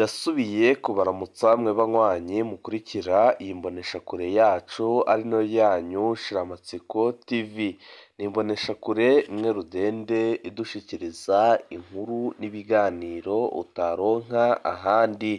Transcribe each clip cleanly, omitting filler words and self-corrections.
Ndasubiye kubaramutsa mwe banywanyi mukurikira iyi mboneshakure yacu ari nayo yanyu Shiramatsiko TV. Ni imboneshakure imwe rudende idushikiriza inkuru n'ibiganiro utaronka ahandi.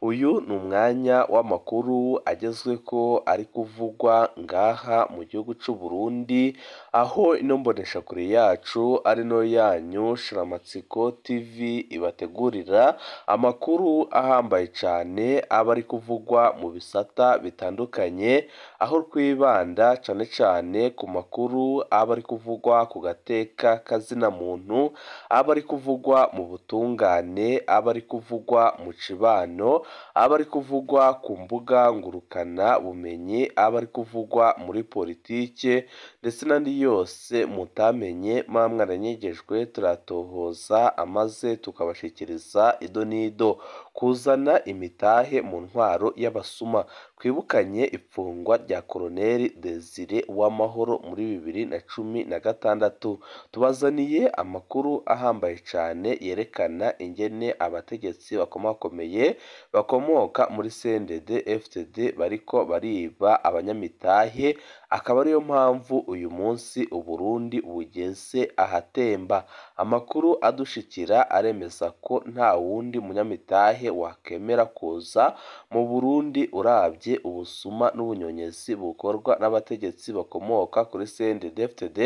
Uyu ni umwanya w'amakuru agezweko ari kuvugwa ngaha mu gihugu c'u Burundi, aho ino mboneshakure yacu ari nayo yanyu Shiramatsiko TV ibategurira amakuru ahambaye cane aba ari kuvugwa mu bisata bitandukanye, aho twibanda cane cane ku makuru aba ari kuvugwa ku gateka kazina muntu, aba ari kuvugwa mu butungane, aba ari kuvugwa mu cibano, aba ari kuvugwa ku mbuga ngurukana bumenyi, aba ari kuvugwa muri politike ndetse n'andi yose mutamenye muba mwaranyegejwe, turatohoza amaze tukabashikiriza ido n'ido. Kuzana imitahe mu ntwaro y'abasuma, twibukanye ifungwa rya Koloneli Desire Uwamahoro muri 2016. Tubazaniye amakuru ahambaye cane yerekana ingene abategetsi bakomakomeye bakomoka muri CNDD FDD bariko bariba abanyamitahe, akaba ariyo mpamvu uyu munsi Uburundi bugeze ahatemba. Amakuru adushikira aremeza ko nta wundi munyamitahe wakemera kuza mu Burundi uravye ubusuma n'ubunyonyezi bukorwa n'abategetsi bakomoka kuri CNDD FDD,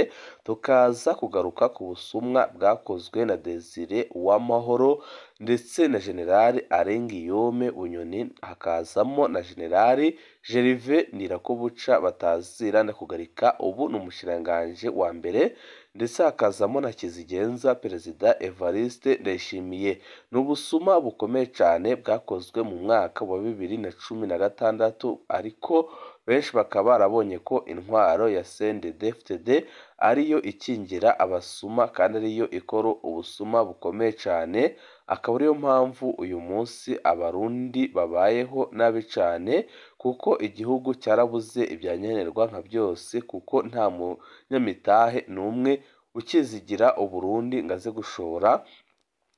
tukaza kugaruka ku busumwa bwakozwe na Desire Uwamahoro ndetse na General Alain Guillaume Bunyoni, hakazamo na General Gervais Ndirakobuca batazira Ndakugarika, ubu ni umushikiranganji wa mbere, ndetse hakazamo na Kizigenza Perezida Evariste Ndayishimiye. Ni ubusuma bukomeye cane bwakozwe mu mwaka wa 2016, ariko benshi bakaba barabonye ko intwaro ya CNDD FDD ariyo ikingira abasuma kandi ariyo ikora ubusuma bukomeye cane, akaba ariyo mpamvu uyu munsi Abarundi babayeho nabi cane, kuko igihugu cyarabuze ibyankenerwa nka byose, kuko nta munyamitahe n'umwe ukizigira Uburundi ngo aze gushora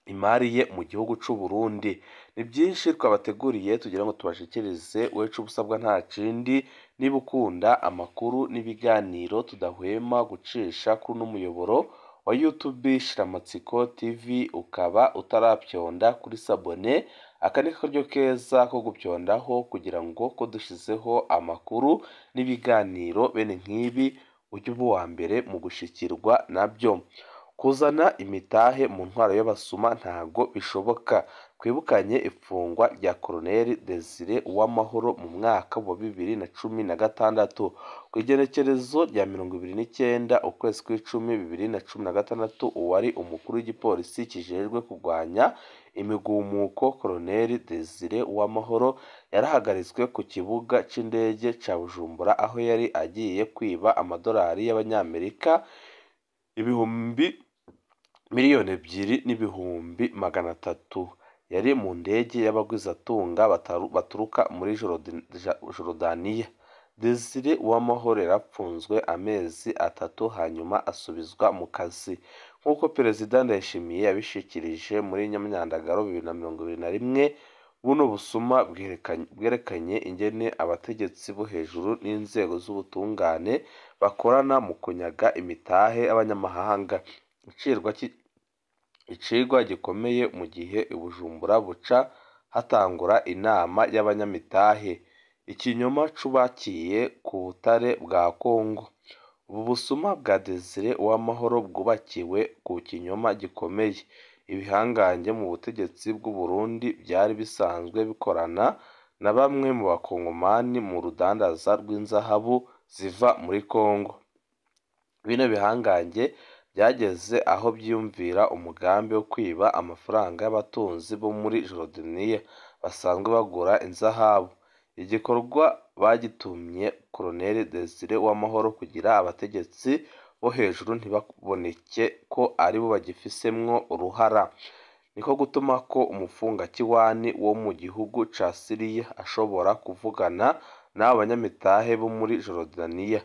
imari ye mu gihugu c'u Burundi. Ni byinshi twabateguriye tugira ngo tubashikirize, wewe ico usabwa nta kindi, niba ukunda amakuru n'ibiganiro tudahwema gucisha kuri uno muyoboro wa YouTube Shiramatsiko TV, ukaba utarapyonda kuri sabone, aka ni karyo keza ko gupyondaho kugira ngo ko dushizeho amakuru n'ibiganiro bene nk'ibi ujye uba uwa mbere mu gushikirwa nabyo. Kuzana imitahe mu ntwaro y'abasuma ntago bishoboka. Twibukanye ifungwa rya Koloneli Desire Uwamahoro mu mwaka wa 2016. Ku igenekerezo rya 29 ukwezi kw'icumi 2016, uwari umukuru w'igipolisi kijejwe kurwanya imigumuko Koloneli Desire Uwamahoro yarahagaritswe ku kibuga c'indege ca Bujumbura, aho yari agiye kwiba amadolari y'Abanyamerika 2,300,000. Yari mu ndege y'abagwizatunga baturuka muri Jorodaniya. Desire Uwamahoro yarapfunzwe amezi 3 hanyuma asubizwa mu kazi, nk'uko Perezida Ndayishimiye yabishikirije muri Nyamyandagaro 2021. Buno busuma bwerekanye ingene abategetsi bo hejuru n'inzego z'ubutungane bakorana mu kunyaga imitahe y'abanyamahanga. Icigwa gikomeye mu gihe i Bujumbura buca hatangura inama y'abanyamitahe. Ikinyoma cubakiye ku butare bwa Kongo. Ubu busuma bwa Desire Uwamahoro bwubakiwe ku kinyoma gikomeye. Ibihangange mu butegetsi bw'u Burundi byari bisanzwe bikorana na bamwe mu bakongomani mu rudandaza rw'inzahabu ziva muri Kongo. Bino bihangange byageze aho byiyumvira umugambi wo kwiba amafaranga y'abatunzi bo muri Jorodaniya basanzwe bagura inzahabu. Igikorwa bagitumye Koloneli Desire Uwamahoro kugira abategetsi bo hejuru ntibaboneke ko aribo bagifisemwo uruhara. Niko gutuma ko umufungakiwani wo mu gihugu ca Siriya ashobora kuvugana n'abo banyamitahe bo muri Jorodaniya.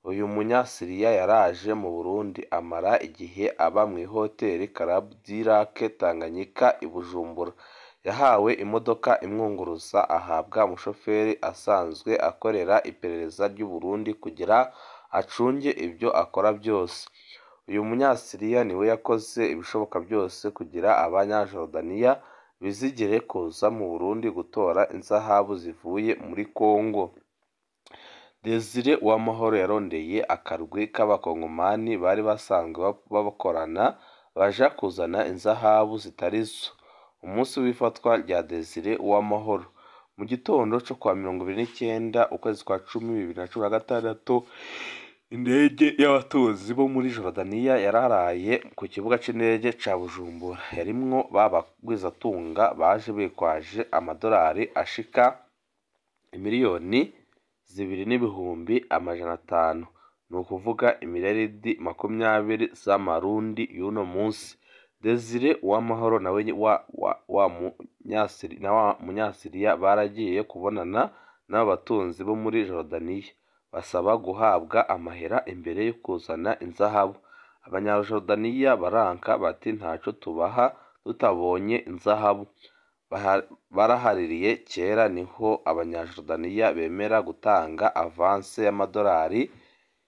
Uyu munyasiriya yaraje mu Burundi amara igihe aba mw'ihoteli Club du Lac Tanganyika i Bujumbura. Yahawe imodoka imwunguruza, ahabwa umushoferi asanzwe akorera iperereza ry'u Burundi kugira acunge ibyo akora byose. Uyu munyasiriya niwe yakoze ibishoboka byose kugira abanya-Jordania bizigire kuza mu Burundi gutora inzahabu zivuye muri Congo. Desire Uwamahoro yarondeye akarwi k'abakongomani bari basanzwe bakorana baja kuzana inzahabu zitari zo. Umunsi w'ifatwa rya Desire Uwamahoro mu gitondo co kuwa 29 ukwezi kwa cumi 2016, indege y'abatunzi bo muri Jordania yararaye ku kibuga c'indege ca Bujumbura, yarimwo ba bagwizatunga baje bitwaje amadolari ashika 2,500,000, ni ukuvuga imiriyaridi 20 z'amarundi y'uno munsi. Desire Uwamahoro nawe wa munyasiriya baragiye kubonana n'abo batunzi bo muri Jordania, basaba guhabwa amahera imbere yo kuzana inzahabu. Abanya-Jordania baranka bati ntaco tubaha tutabonye inzahabu. Barahaririye kera niho abanya-Jordania bemera gutanga avance y'amadolari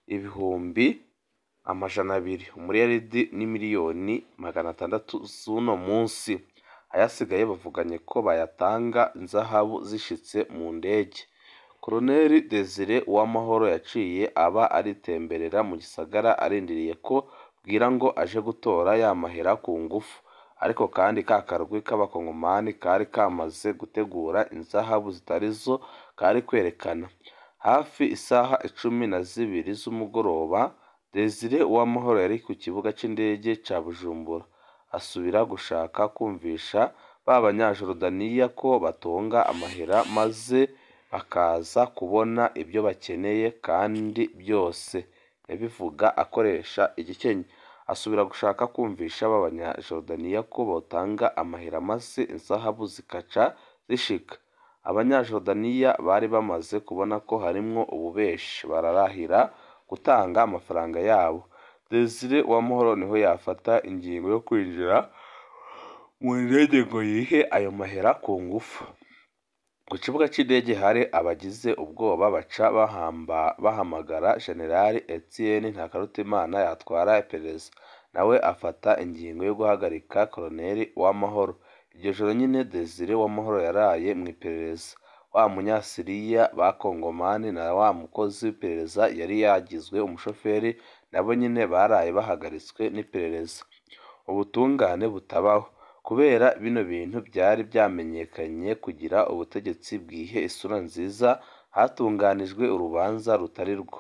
200,000, umuriyaridi n'600,000,000 z'uno munsi. Ayasigaye bavuganye ko bayatanga inzahabu zishitse mu ndege. Colonel Desire Uwamahoro yaciye aba aritemberera mu gisagara arindiriye ko bwira ngo aje gutora ya mahera ku ngufu. Ariko kandi ka karwi k'abakongomani kari kamaze gutegura inzahabu zitari zo kari kwerekana. Hafi isaha 12 z'umugoroba, Desire Uwamahoro yari ku kibuga c'indege ca Bujumbura, asubira gushaka kumvisha ba banya-Jordania ko batonga amahera maze bakaza kubona ibyo bakeneye kandi byose. Yabivuga akoresha igikenye. Asubira gushaka kumvisha ba banya-Jordania ko botanga amahera maze inzahabu zikaca zishika. Abanya-Jordania bari bamaze kubona ko harimwo ububeshi, bararahira gutanga amafaranga yabo. Desire Uwamahoro niho yafata ingingo yo kwinjira mu ndege ngo yihe ayo mahera ku ngufu. Ku kibuga c'indege hari abagize ubwoba baca bahamagara General Etienne Ntakarutimana yatwara iperereza, nawe afata ingingo yo guhagarika Colonel Uwamahoro. Iryo joro nyine Desire Uwamahoro yaraye mw'iperereza. Wa munyasiriya bakongomani na wa mukozi w'iperereza yari yagizwe umushoferi nabo nyine baraye bahagaritswe n'iperereza. Ubutungane butabaho. Kubera bino bintu byari byamenyekanye kugira ubutegetsi bwihe isura nziza, hatunganijwe urubanza rutari rwo.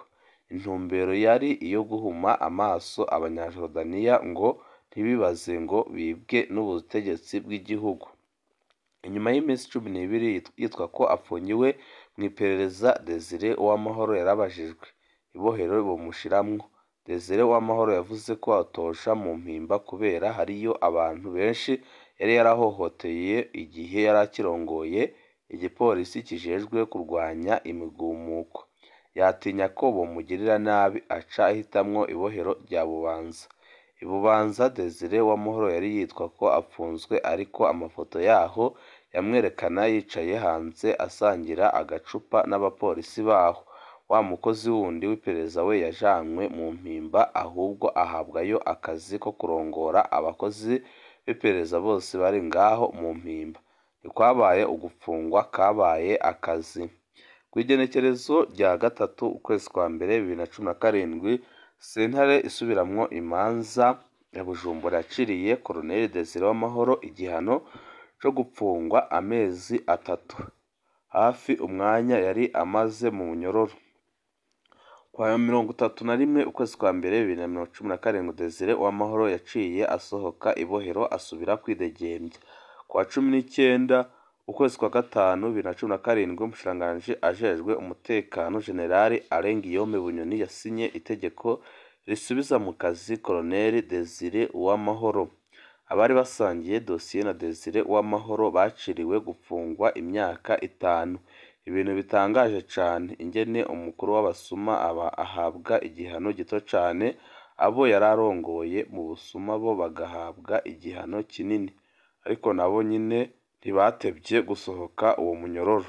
Intumbero yari iyo guhuma amaso abanya-Jordania ngo ntibibaze ngo bibwe n'ubutegetsi bw'igihugu. Inyuma y'iminsi 12 yitwa ko apfungiwe mu iperereza, Desire Uwamahoro yarabajijwe, ibohero bamushiramwo. Desire Uwamahoro yavuze ko atoja mu mpimba kubera hariyo abantu benshi yari yarahohoteye igihe yari akirongoye igipolisi kijejwe kurwanya imigumuko. Yatinya ko bomugirira nabi aca ahitamwo ibohero rya Bubanza. I Bubanza Desire Uwamahoro yari yitwa ko apfunzwe, ariko amafoto yaho yamwerekana yicaye hanze asangira agacupa n'abapolisi baho. Wa mukozi wundi w'iperereza we yajanywe mu mpimba, ahubwo ahabwayo akazi ko kurongora abakozi b'iperereza bose bari ngaho mu mpimba. Ntikwabaye ugupfungwa, kabaye akazi. Kw'igenekerezo rya 3 ukwezi kwa mbere 2017, sentare isubiramwo imanza ya Bujumbura yaciriye Colonel Desire Uwamahoro igihano co gupfungwa amezi 3, hafi umwanya yari amaze mu munyororo. Kwa 31 ukwezi kwa mbere 2017, Desire Uwamahoro yaciye asohoka ibohero asubira kwidegembya. Kuwa 19 ukwezi kwa gatanu 2017, umushikiranganji ajejwe umutekano General Alain Guillaume Bunyoni yasinye itegeko risubiza mu kazi Colonel Desire Uwamahoro. Abari basangiye dosiye na Desire Uwamahoro baciriwe gupfungwa imyaka 5. Ibintu bitangaje cane ingene umukuru w'abasuma aba ahabwa igihano gito cane, abo yararongoye mu busuma bo bagahabwa igihano kinini, ariko nabo nyine Ntibatevye gusohoka uwo munyororo.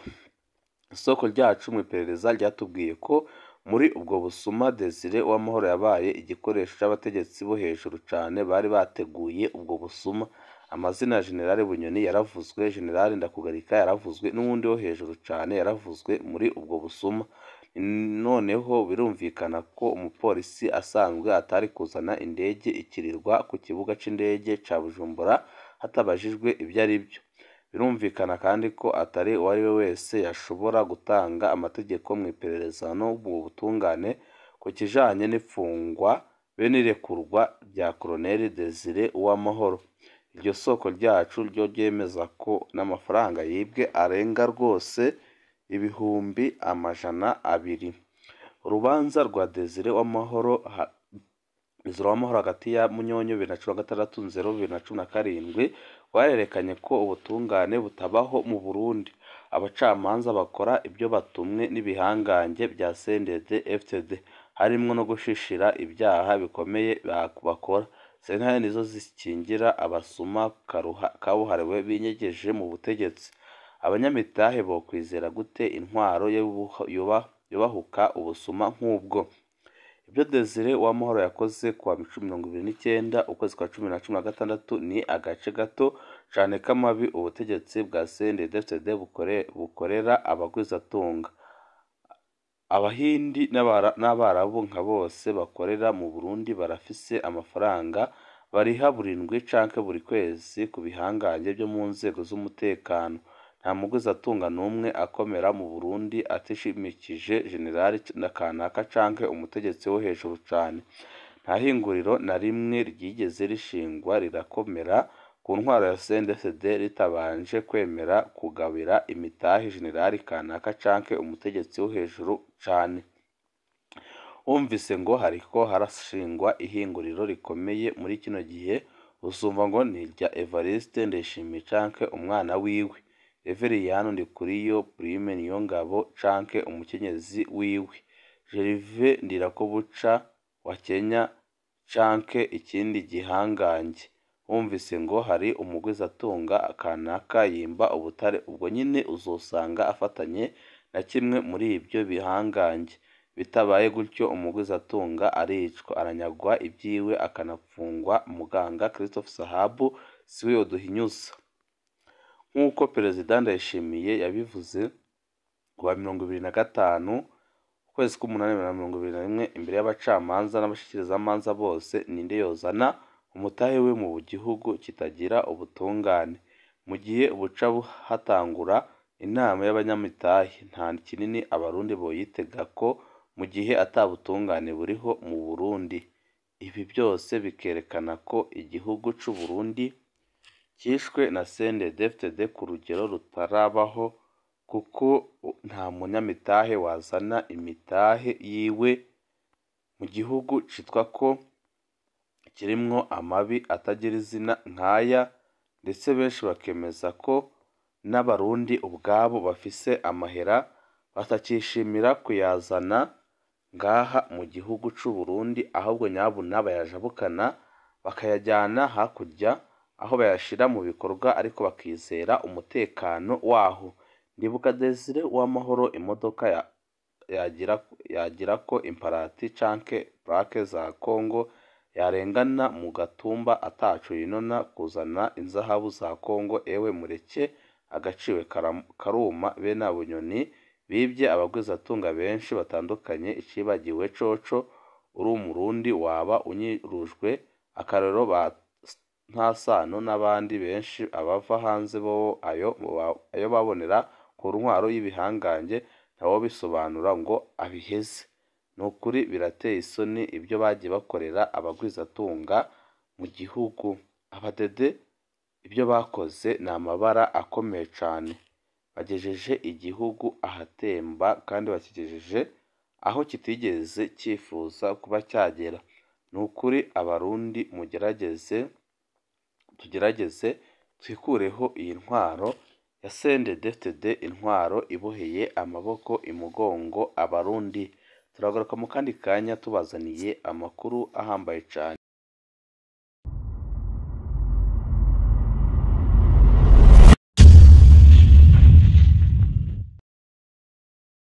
Isoko ryacu mw'iperereza ryatubwiye ko muri ubwo busuma Desire Uwamahoro yabaye igikoresho c'abategetsi bo hejuru cane bari bateguye ubwo busuma. Amazina ya General Bunyoni yaravuzwe, General Ndakugarika yaravuzwe, n'uwundi wo hejuru cane yaravuzwe muri ubwo busuma. Noneho birumvikana ko umupolisi asanzwe atari kuzana indege ikirirwa ku kibuga c'indege ca Bujumbura hatabajijwe ivyo arivyo. Birumvikana kandi ko atari uwariwe wese yashobora gutanga amategeko mw'iperereza no mu butungane ku kijanye n'ifungwa be n'irekurwa rya Colonel Desire Uwamahoro. Iryo soko ryacu ryo ryemeza ko n'amafaranga yibwe arenga rwose 200,000. Urubanza rwa Desire Uwamahoro hagati ya Munyonyo 2016 Nzero 2017 rwarerekanye ko ubutungane butabaho mu Burundi. Abacamanza bakora ibyo batumwe n'ibihangange bya CNDD-FDD, harimwo no gushishira ibyaha bikomeye bakora. Sentare nizo zikingira abasuma kabuhariwe binyegeje mu butegetsi. Abanyamitahe bokwizera gute intwaro yubahuka ubusuma nk'ubwo? Ibyo Desire Uwamahoro yakoze kuwa 29 ukwezi kwa 10 na 16 ni agace gato cane k'amabi ubutegetsi bwa CNDD-FDD bukorera abagwizatunga. Abahindi n'Abarabu nka bose bakorera mu Burundi barafise amafaranga bariha buri ndwi canke buri kwezi ku bihangange vyo mu nzego z'umutekano. Nta mugwizatunga n'umwe akomera mu Burundi atishimikije generali kanaka canke umutegetsi wo hejuru cane. Nta hinguriro na rimwe ryigeze rishingwa rirakomera ku ntwaro ya CNDD-FDD ritabanje kwemera kugabira imitahe generali kanaka canke umutegetsi wo hejuru cane. Wumvise ngo hariko harashingwa ihinguriro rikomeye muri kino gihe, uzumva ngo ni irya Evariste Ndayishimiye canke umwana wiwe, Reveriyani Ndikuriyo, Prime Niyongabo canke umukenyezi wiwe, Gervais Ndirakobuca wa Kenya canke ikindi gihangange. Wumvise ngo hari umugwizatunga kanaka yimba ubutare, ubwo nyene uzosanga afatanye na kimwe muri ivyo bihangange. Bitabaye gutyo umugwizatunga aricwa, aranyagwa ibyiwe akanapfungwa. Muganga Christophe Sahabu siwe yoduhinyuza. Nk'uko Perezida Ndayishimiye yabivuze kuwa 25 ukwezi k'umunani 2021 imbere y'abacamanza n'abashikirizamanza bose, ninde yozana umutahe we mu gihugu kitagira ubutungane? Mu gihe buca hatangura inama y'abanyamitahe, nta kinini Abarundi boyitega ko mu gihe ata butungane buriho mu Burundi. Ibi byose bikerekana ko igihugu c'u Burundi cyishwe na CNDD-FDD ku rugero rutarabaho, kuko nta munyamitahe wazana imitahe yiwe mu gihugu citwa ko kirimwo amabi atagira izina nk'aya, ndetse benshi bakemeza ko n'Abarundi ubwabo bafise amahera batakishimira kuyazana ngaha mu gihugu c'u Burundi, ahubwo nyabuna bayajabukana bakayajyana hakurya aho bayashira mu bikorwa, ariko bakizera umutekano waho. Ndibuka Desire Uwamahoro imodoka yagira ko imparati canke plaque za Congo yarengana mu gatumba ataco yinona kuzana inzahabu za Congo. Ewe mureke agaciwe karuma bene Bunyoni bibye abagwizatunga benshi batandukanye. Icibagiwe coco uri Umurundi waba unyurujwe, akarorero ba Ntasano n'abandi benshi. Abava hanze bobo ayo babonera ku ntwaro y'ibihangange ntawobisobanura ngo abiheze. Nukuri birateye isoni ibyo bagiye bakorera abagwizatunga mu gihugu. Abadede ibyo bakoze ni amabara akomeye cane. Bagejeje igihugu ahatemba kandi bakigejeje aho kitigeze cyifuza kuba cyagera. Nukuri Abarundi mugerageze, tugerageze twikureho iyi ntwaro ya CNDD-FDD, intwaro iboheye amaboko imugongo Abarundi. Turagaruka mu kandi kanya tubazaniye amakuru ahambaye cane.